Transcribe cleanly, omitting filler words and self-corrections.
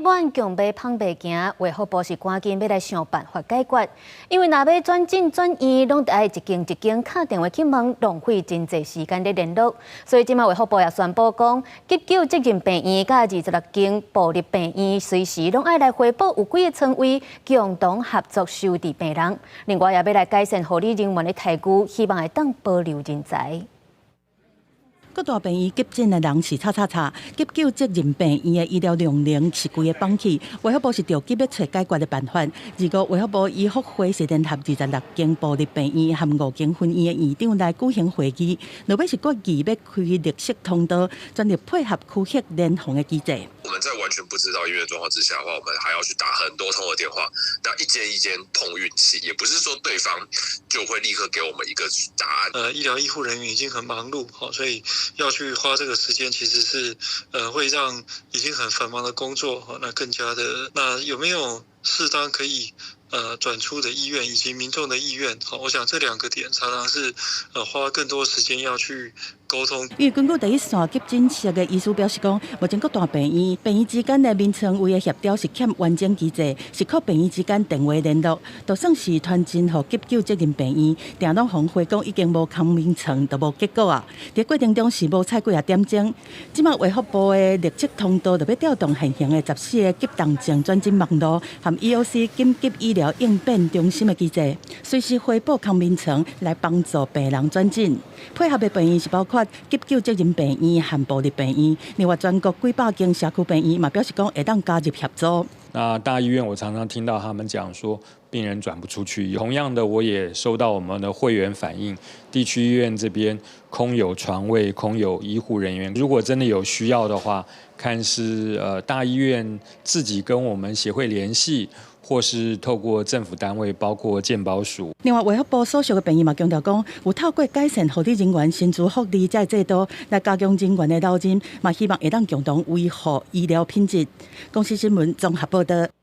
滿強欲蜂袂行，衛福部是趕緊欲來想辦法解決。因為若欲轉診轉院，攏著愛一間一間敲電話去問，浪費真濟時間咧聯絡。所以這馬衛福部也宣布講，急救責任病院佮26間部立病院，隨時攏愛來回報有幾个床位，共同合作收治病人。另外也欲來改善護理人員的待遇，希望會當保留人才。各大病院急診的人是吵吵吵，急救責任病院的醫療量能是規个崩去。衛福部是著急欲揣解決的辦法。二號衛福部醫福會是聯合26間部立病院和五間分院的院長來舉行會議，落尾是決議欲開綠色通道，全力配合區域聯防的機制。我們在完全不知道醫院狀況之下的話，我們還要去打很多通的電話，那一間一間碰運氣，也不是說對方就會立刻給我們一個答案。醫療醫護人員已經很忙碌，所以要去花這個時間，其實是會讓已經很繁忙的工作，那更加的，那有沒有適當可以轉出的意願以及民眾的意願？好，我想這兩個點常常是花更多時間要去溝通。因為根據第一線急診室的醫師表示講，目前各大病院病院之間的眠床位的協調是欠完整機制，是靠病院之間電話聯絡，就算是傳真予急救責任病院，定攏予回講已經無空眠床，就無結果啊。佇過程中是無採幾仔點鐘，這馬衛福部的綠色通道就欲調動現行的14個急重症轉診網路和 EOC 緊急醫療應變中心的機制，隨時回報空眠床來幫助病人轉診。配合的病院是包括急救責任病院和部立病院，另外全國幾百間社區病院嘛表示講會當加入協助。那大醫院我常常聽到他們講說，病人轉不出去。同樣的，我也收到我們的會員反映，地區醫院這邊空有床位，空有醫護人員。如果真的有需要的話，看是大醫院自己跟我們協會聯繫，或是透過政府單位，包括健保署。另外，衛福部所屬的病院嘛強調講，有透過改善護理人員薪資福利這个制度，來加強人員的留任，嘛希望會當共同維護醫療品質。公視新聞綜合報導。